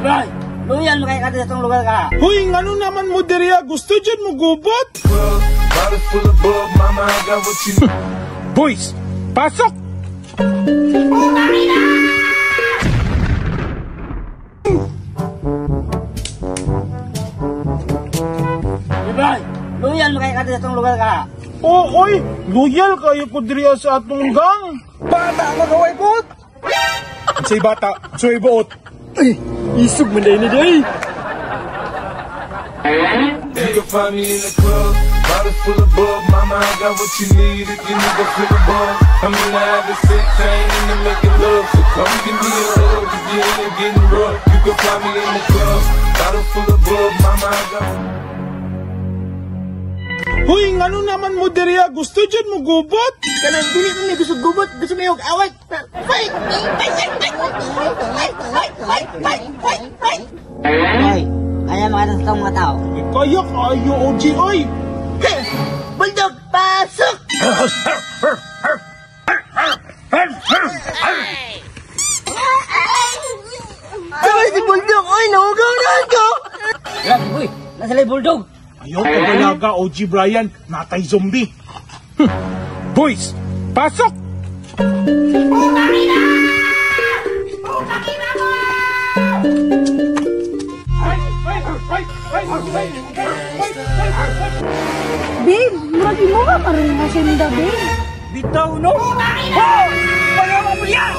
Bye. Loyal mo kay ka sa itong lugar ka. Huy, ngano naman mo diriya? Gusto dyan mo gubot? Bottle full of bug, mama, I got what you need. Boys, pasok! Bye. Loyal mo kay ka sa itong lugar ka. Oo, oy, loyal kayo ko diriya sa atong gang. Bata magaway pot. Say bata, soy buot. Ay, isog man day ni day. You can find me in the club, bottle full of bug, mama, I got what you need if you need to fill the bug. I'm in the having sex, I ain't into making love, so come give me a hug if you're into getting rough. You can find me in the club, bottle full of bug, mama, I got. Huy, ngano naman mo diriya? Gusto dyan mo gubot? Kanang dili mo ni gusto gubot, gusto mo yung away. Fight! Fight! Fight! Fight! Fight! Fight! Fight! Fight! Fight! Hoy, kaya makita sa itong mga tao. Eh, kaya kayo, OG, oy. Bulldog, pasok! Sabay si Bulldog! Oy, nahugaw na ako! Grabe, boy. Nasa lay Bulldog. Ayaw ka balaga, OG Brian. Natay zombie. Boys, pasok! Babe, murag imo ka karon nga senda, babe. Bitaw no. Ho! Pagawa mo yan.